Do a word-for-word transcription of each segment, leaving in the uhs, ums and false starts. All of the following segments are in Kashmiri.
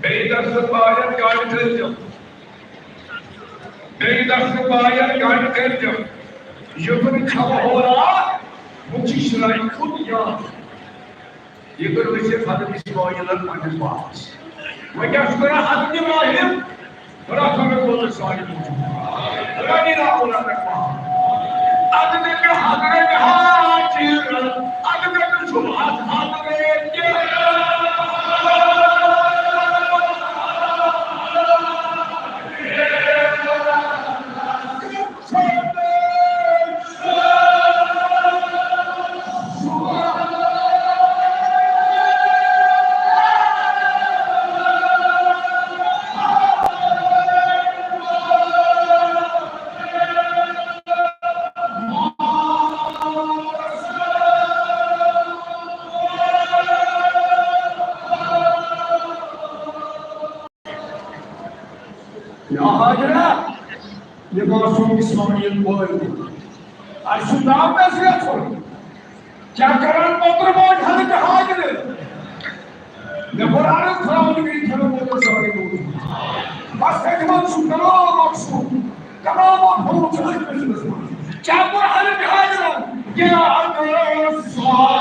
بیٚیہِ دَستہٕ بایَن گاڑِ کٔرۍزیو۔ بیٚیہِ دَستہٕ بایَن گاڑِ کٔرۍزیو۔ یُتھ نہٕ کھٮ۪مہٕ ہورا، بہٕ چھُس شرٛاے کھوٚت یاد۔ یہِ کٔر ؤسِتھ حضرت اسماعیلن پننِس باپس۔ وۄنۍ کیٛاہ چھُ کران حضرت ابراہیم؟ خدا خبر کون ساری موجود۔ خدا نہیں رہا اولا تک وہاں۔ ادب میں حضرت حاجر، ادب میں شبہات حضرت۔ یا حاجرہ، یہِ معصوم اسماعیل پٲدٕ۔ اَسہِ چھُ دعوتس گژھُن۔ کیٛاہ کران پوتُر موج حضرت حاجرٕ؟ مےٚ کوٚر عرض تھاوُن گٔے کھٮ۪نہٕ وول سارے موجود۔ بس خدمت چھُ تمام مقصود، تمام مقصود چھُ أتھۍ مجلسس منٛز۔ کیٛاہ کوٚر حضرت حاجرن؟ کیٛاہ کوٚر؟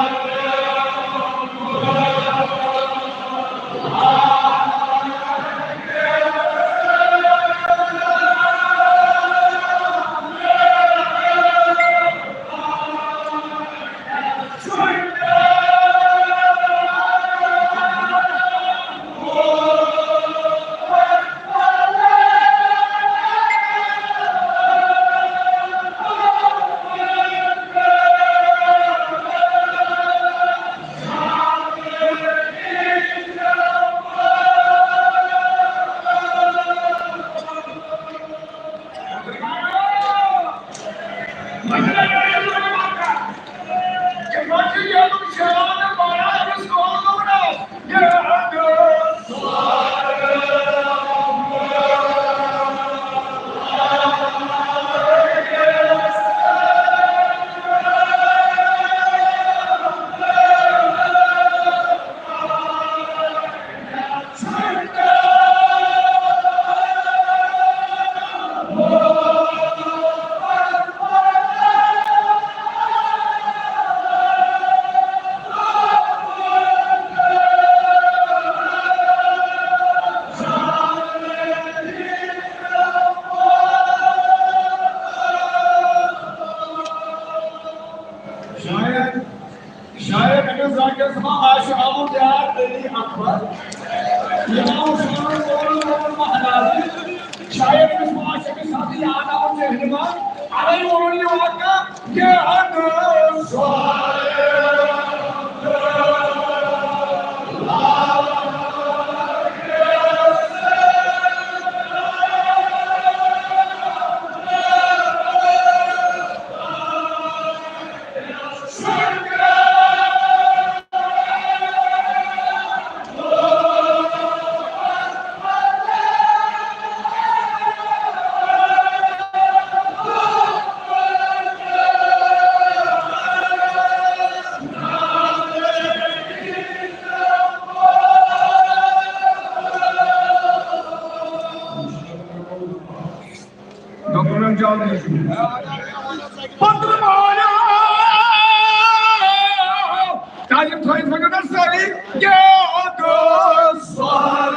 شاید، شاید أمِس زنٛگس ما آسہِ آمُت یاد علی اکبر۔ یہِ آو سون مول مول مہراز۔ شاید أمِس ما آسہِ أمِس ساتہٕ یاد آمُت رہنما۔ اوے ووٚن یہِ واقعہ، یہِ اَدٕ سوال۔ دوٚپُن جلدی چھُ۔ پتہٕ مانیو۔ تاجہِ تھٲوِتھ ؤنِو نا سٲری، کیٛاہ گوٚو سہل؟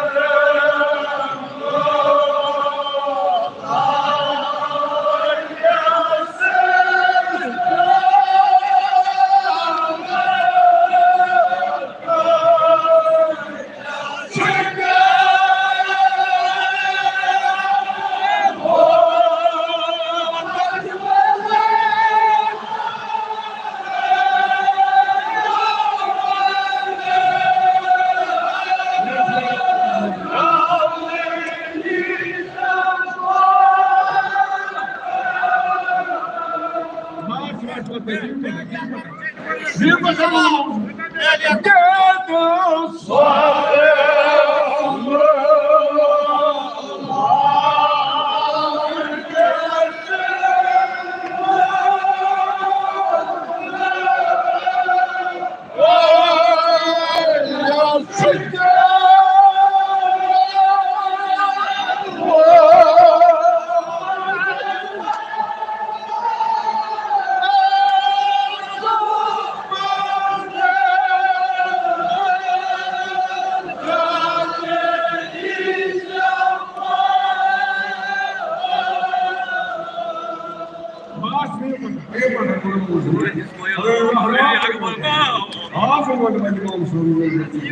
آ، سُہ ووٚن وۄنۍ اِمام صٲبُن۔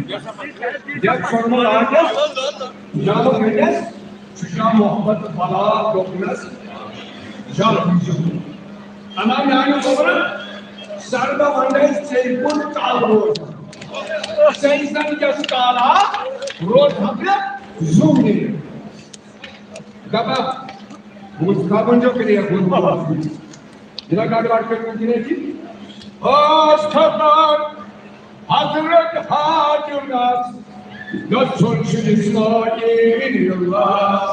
یَتھ سۄنمَل راجَس، جامہٕ گٔنٛڈِس، شجاع محمد بلا دوٚپنَس، جل حضور۔ اَما میٛانہِ صٲبَن، سَردٕ وَنٛدَے ژےٚ کُن کَل روزان۔ ژےٚ زَن کیٛاہ سُہ کالا روزٕ ہا بہٕ زوٗنہِ۔ دَپان، بہٕ وٕچھٕ خابَن جو کٔرِتھ، بہٕ وٕچھٕ۔ جِناب ڈاکٹر اَٹکَر کٔرِتھ کِنہٕ کِنہٕ؟ اوس خبر حضرت حاجرَس گژھُن چھُ اسماعیل اللہ۔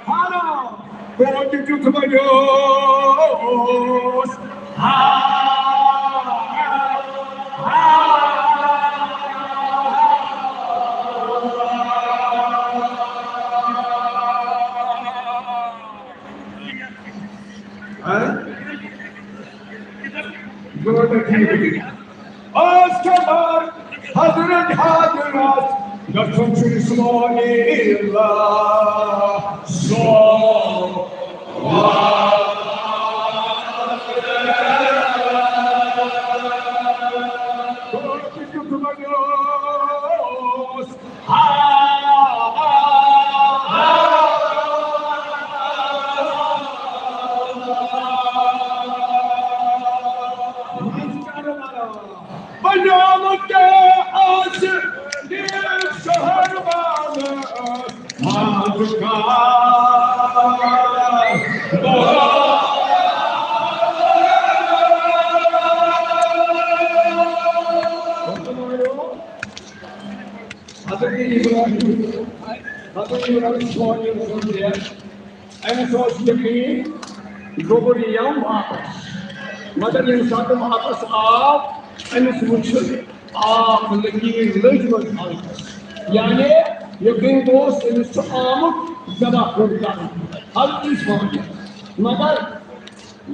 حرام۔ توتہِ دیُت وۄنۍ اوس۔ ہاں؟ گوٚو نہٕ ٹھیٖک۔ اوس خبر حضرت حاجرَس گژھُن چھُ اسماعیل اللہ۔ بنیامُت کیٛاہ آسہِ، دِل شہر والہٕ منٛز کانٛہہ۔ حضرت ابراہیم، حضرت ابراہیم سونی سُنٛد یہِ أمِس اوس یقین، گوٚبُر یِیَم واپس۔ مگر ییٚمہِ ساتہٕ واپس آو، أمِس وُچھ آکھ لٔکیٖر لٔجمٕژ حلقس۔ یعنی یقین اوس، أمِس چھُ آمُت ذبح کُن کرنہٕ۔ حضرت اسماعیل۔ مگر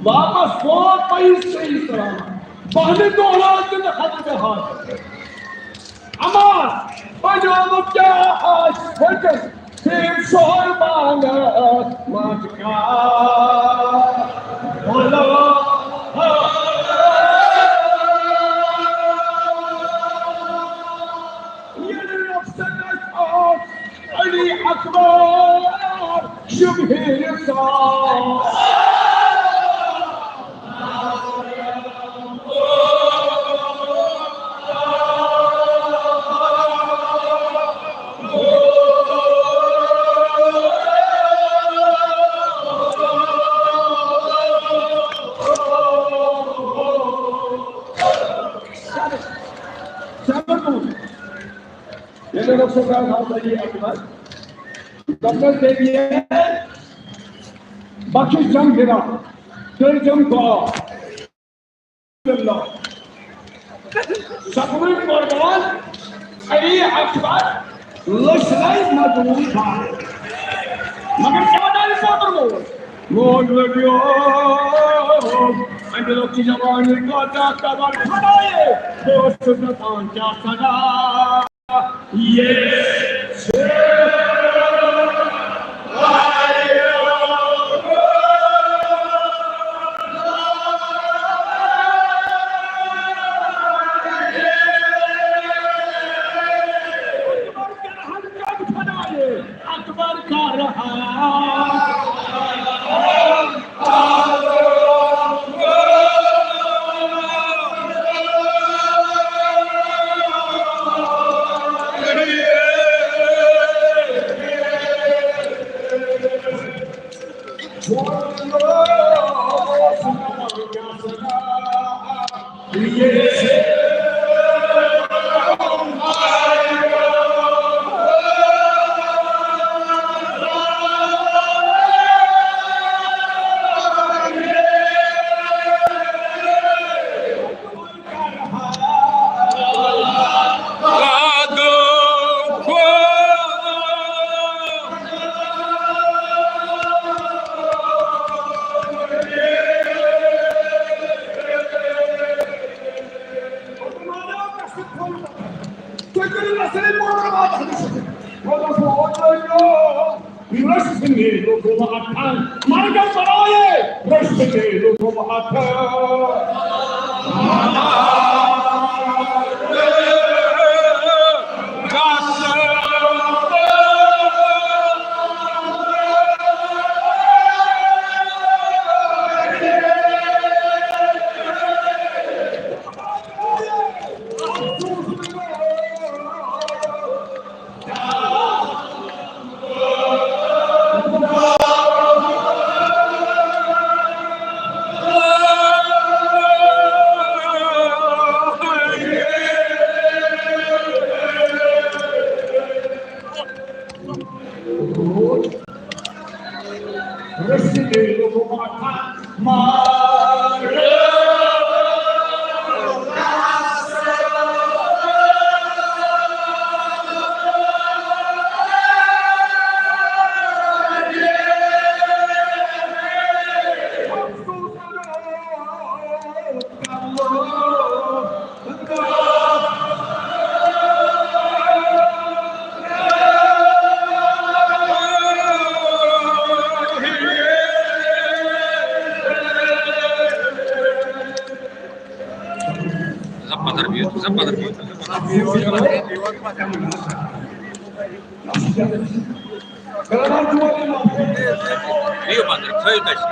واپس ووت پَیی صحیح سلامت۔ بہنہِ دوران تہِ نہٕ حضرت حاجر۔ اما بنیامُت کیٛاہ آسہِ فکر، تٔمۍ شوہر بانگس منٛز کیٛاہ؟ بولو۔ ییٚلہِ رۄخصت آس علی اکبر شبیر ساس۔ ییٚلہِ رۄخصت آس علی اکبر، دۄپنَس، دٔپۍ، بخش جم ہیرا، کٔرۍ جم دعا۔ اللہ۔ سکوٕنۍ قربان علی اکبر لٔسۍ لَے مظلوم بار۔ مگر کیٛاہ وَنان یہِ پوتُر مول؟ مول لٔگیو اَمہِ لۄکچہِ جوانی کۭژاہ قبر کھنایے، بہٕ اوسُس دَپان کیٛاہ سَنا۔ اکبر کر ہا۔ Seni luguma atan, marga saraye, resti luguma atan. Zap padar biyot, zap padar biyot. Biyo padar, khayo tashi.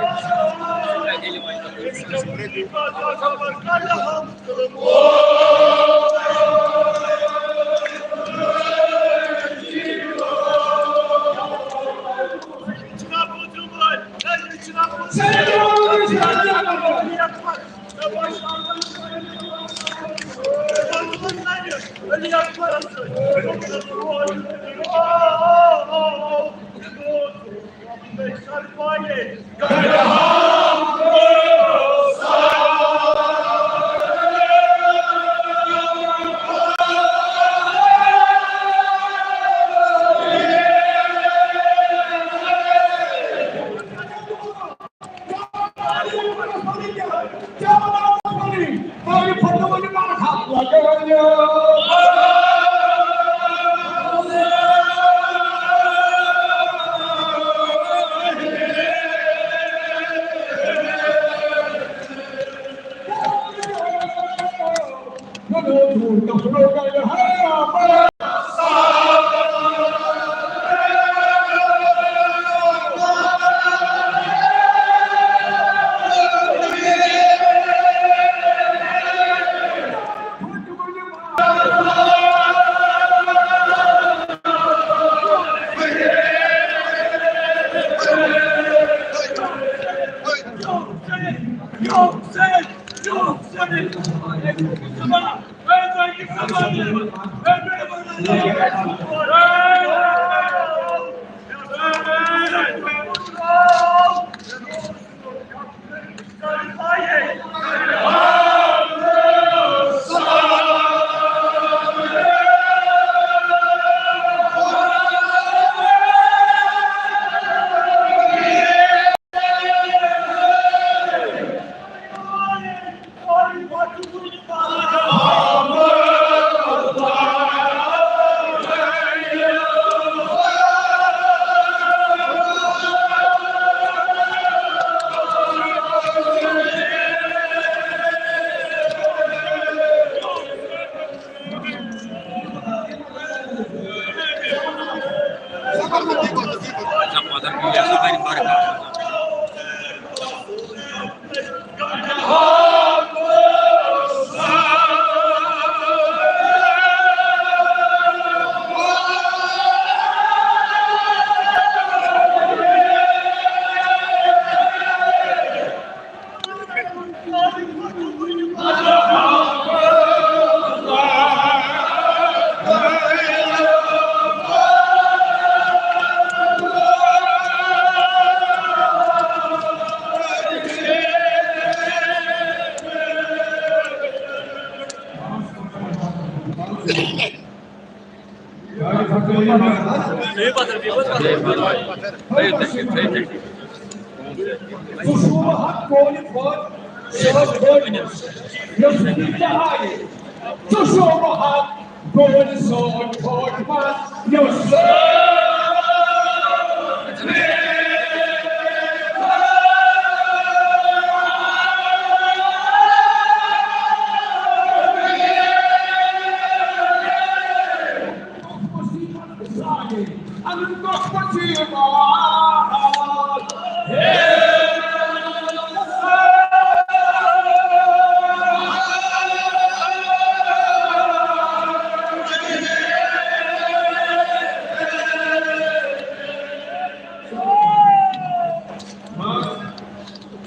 ژٕ چھُکھ ہتھ کورِ پٲٹھۍ سٲتۍ کھوژمٕژ، یۄس نہٕ ژےٚ ہایہِ۔ ژٕ چھُکھ ہتھ کورِ سٲتۍ کھوژمٕژ، یۄس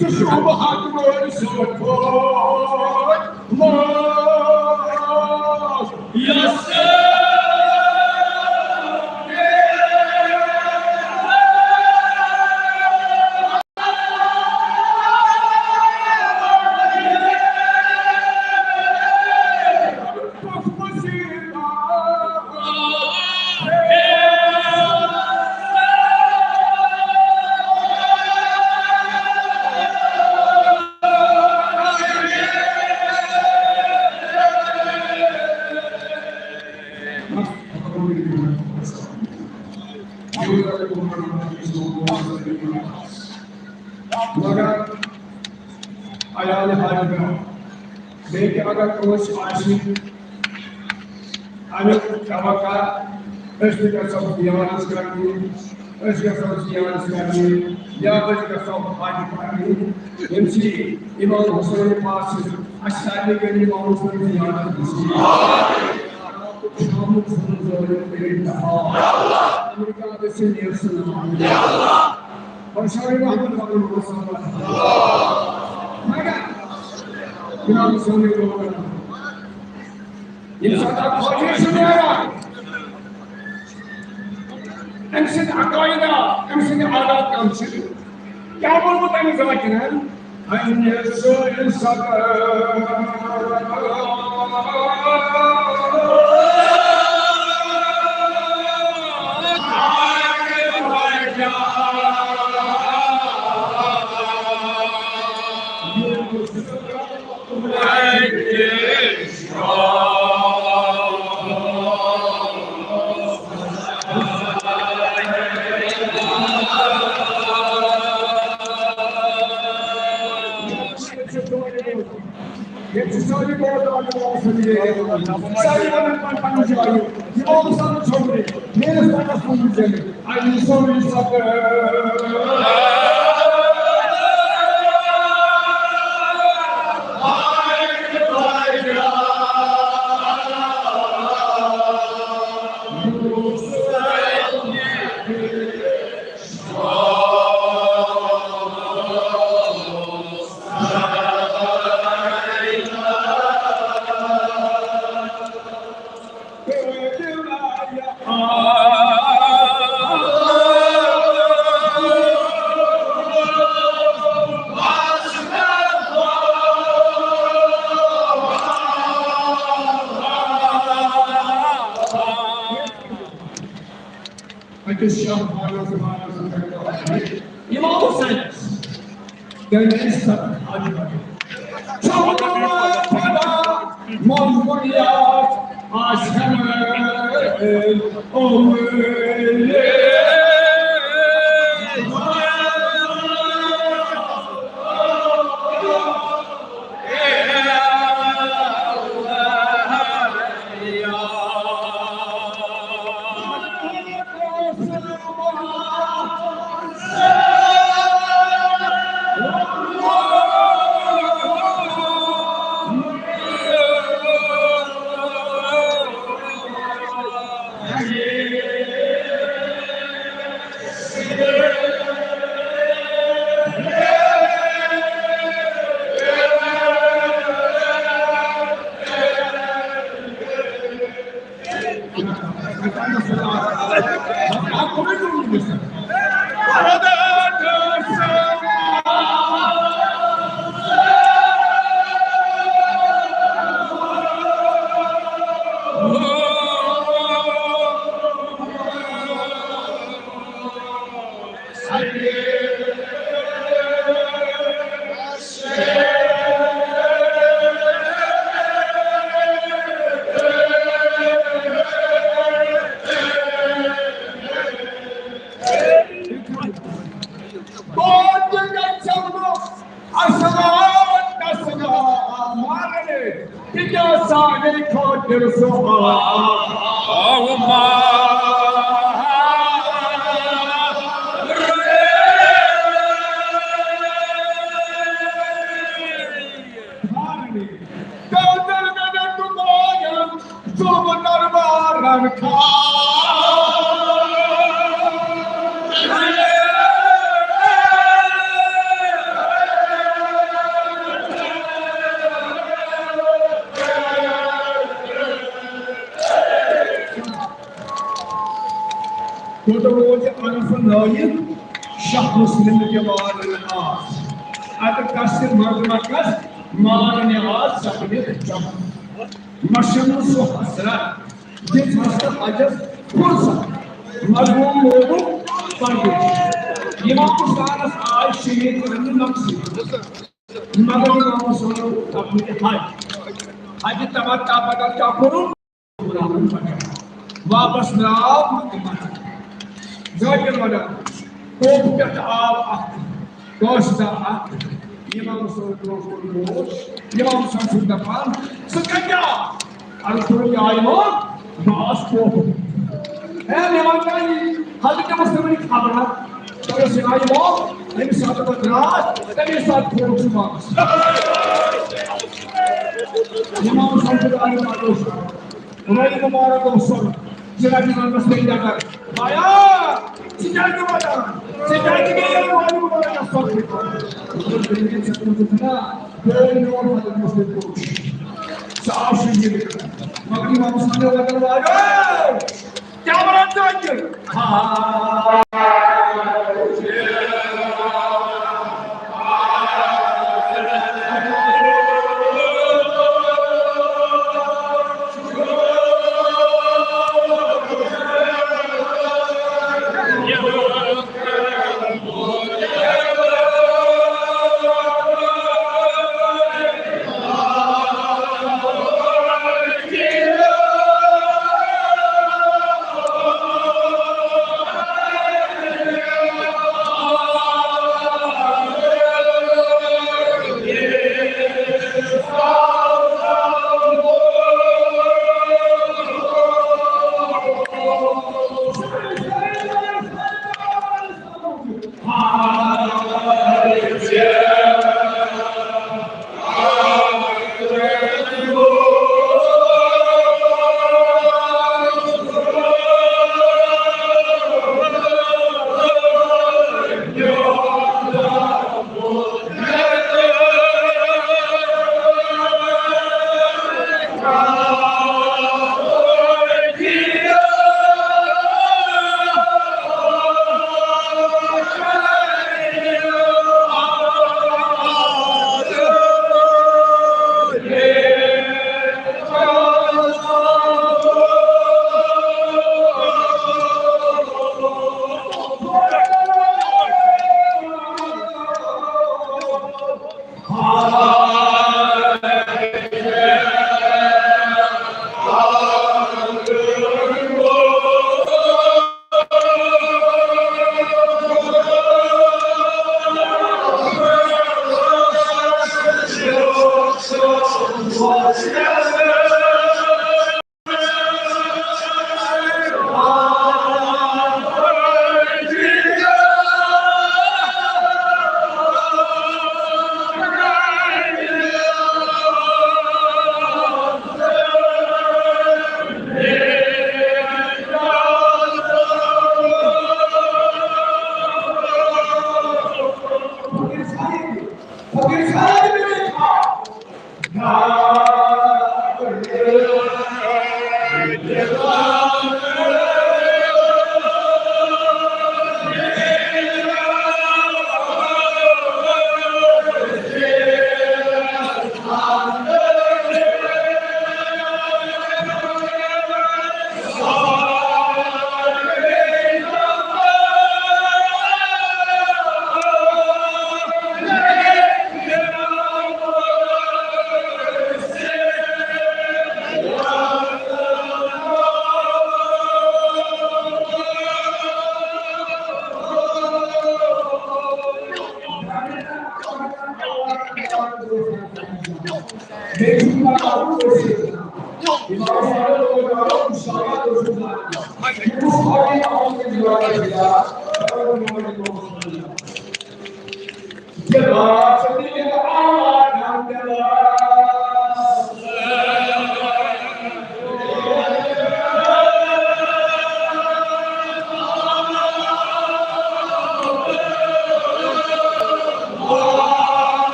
ژٕ چھُکھ حق مٲلۍ سُنٛد پٲٹھۍ مٲل۔ یَس مگر عیال حاجہ، بیٚیہِ تہِ اگر کٲنٛسہِ آسہِ اَمیُک توقع، أسۍ تہِ گژھو زیارت کرنہِ، أسۍ گژھو زیارت کرنہِ، یا أسۍ گژھو حج کرنہِ، ییٚمہِ سۭتۍ امام حسین پاک سٕنٛز اَسہِ سارنٕے گٔے امام حسین زیارت نصیب۔ شامُک سون ظٲہِر کٔرِتھ دفاع۔ امریکہ گٔژھِنۍ نیرسٕناونہٕ۔ بشار احمد خان وسلم۔ مگر جناب سونی لوگن، ییٚمہِ ساتہٕ اکھ فوجی چھُ نیران، أمۍ سٕنٛدۍ عقایدہ، أمۍ سٕنٛدۍ عادات کم چھِ؟ کیٛاہ ووٚنمُت أمۍ ذاکرن؟ أمۍ سٕنٛدۍ سب ییٚتہِ چھِ سٲری بٲژ آمٕتۍ آسان یہِ۔ سٲری وَنان پَنٕنۍ پَنٕنۍ جایہِ۔ یِمو نہٕ سَمٕجھ چھوٚمرِ، میٛٲنِس پَنٛدَس منٛز وٕچھِتھ۔ اَمہِ سورُے سَتہٕ۔ أکِس شاہ امام حسین۔ تٔمۍ ٲسۍ سخت حج پکان۔ چھُ خدا منٛز بُنیاد آسہِ ہمیں عمر۔ بہت دلچسپ۔ السلام، السلام علیکم۔ تِکیٛازِ سانہِ خٲطرٕ سُہ آو۔ آو ما۔ ظلم دربارن کھا۔ کوٚت روزِ عرفہٕ نٲیِد شاہ مسلم تہِ وارن آس۔ ادٕ کس مردمکس مان نیاز سپدِ جم۔ مشم سُہ حسرت دِژ ہستہٕ حجس فرصت۔ مظلوم لوگُک پردٕ۔ امام حسینس آے شہید کرنہٕ نفسٕے۔ مگر امام حسینن کوٚر نہٕ حج۔ حج تمتع پتہٕ کیٛاہ کوٚرُن؟ واپس درٛاو مکہ۔ ذٲکر وَنان، کوفہٕ پٮ۪ٹھ آو اکھ قٲصدہ اکھ، یِمن سُنٛد برٛونٛہہ کُن اوس، یِمن سُنٛد چھُ دَپان، "ژٕ کَتہِ آکھ؟" عرض کوٚرُن، "یہِ آیہِ وۄنۍ، بہٕ آس کوفہٕ۔" ہے، مےٚ وَن کیٛاہ یہِ؟ حضرت مسلمٕنۍ خبر، تۄہہِ ٲس یہِ آیہِ وۄنۍ، ییٚمہِ ساتہٕ بہٕ درٛاس، تَمے ساتہٕ کھوٚت سُہ واپس۔ امام صٲب چھُ دَپان، یہِ کَتہِ اوس؟ رویہِ مبارک اوس سُہ جناب امامس پیٚیہِ نظر۔ بایا، ژٕ کیٛازِ نہٕ وَنان؟ ژٕ کیٛازِ گٔیے رویہِ مبارکس سۭتۍ؟ دوٚپُن، "دٔلیٖل چھےٚ تٔمۍ دیُت نا، بیٚیہِ میون مدد مسلم کوٚر۔ سُہ آو شہید کرنہٕ۔ مگر امام حسن نے وَنان واریاہ۔" کیا بناتا ہے؟